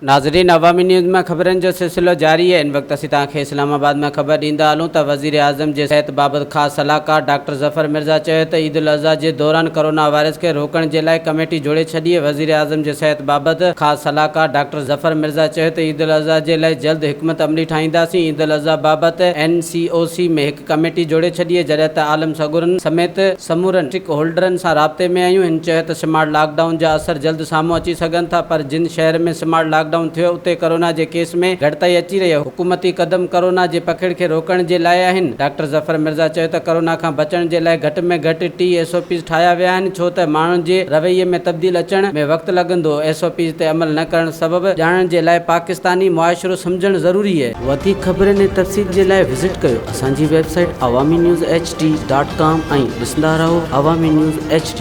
ناظرين عوامي نيوز مان خبرن جو سلسلو جاري آهي ان وقت اسين توهان کي اسلام آباد مان خبر ڏيندا هلون ته وزيراعظم جي صحت بابت خاص صلاحڪار ڊاڪٽر ظفر مرزا چيو ته عيد الاضحيٰ جي دوران ڪرونا وائرس کي روڪڻ جي لاء ڪميٽي جوڙي ڇڏي وزيراعظم جي صحت بابت خاص صلاحڪار ڊاڪٽر ظفر مرزا چيو ته عيد الاضحيٰ جي لاء جلد حڪمت عملي ٺاهينداسين عيد الاضحيٰ بابت اين سي او سي ۾ هڪ ڪميٽي جوڙي ڇڏي آهي جڏهن ته عالم سڳورن سميت سمورن اسٽيڪ هولڊرن سان رابطي ۾ آهيون هن چيو ته سمارٽ لاڪ ڊائون جا اثر جلد سامهون اچي سگهن ٿا پر جن شهر ۾ سمارٽ لاڪ ڊائون ٿيو اتي ڪرونا جي ڪيس ۾ گهٽتائي اچي رهي آهي حڪومتي قدم ڪرونا جي پکيڙ کي روڪڻ جي لاء آهن ڊاڪٽر ظفر مرزا چيو ته ڪرونا کان بچڻ جي لاء گهٽ ۾ گهٽ ٽي ايس او پيز ٺاهيا ويا آهن ڇو ته ماڻهن جي رويي ۾ تبديل اچڻ ۾ وقت لڳندو ايس او پيز تي عمل نه ڪرڻ سبب ڄاڻڻ جي لاء پاڪستاني معاشرو سمجهڻ ضروري وڌيڪ خبرن ۽ تفصيل جي لاء وزٽ ڪيو اسان جي website Awami news H D dot com ۽ ڏسندا رهو عوامي نيوز ايڇ ڊي.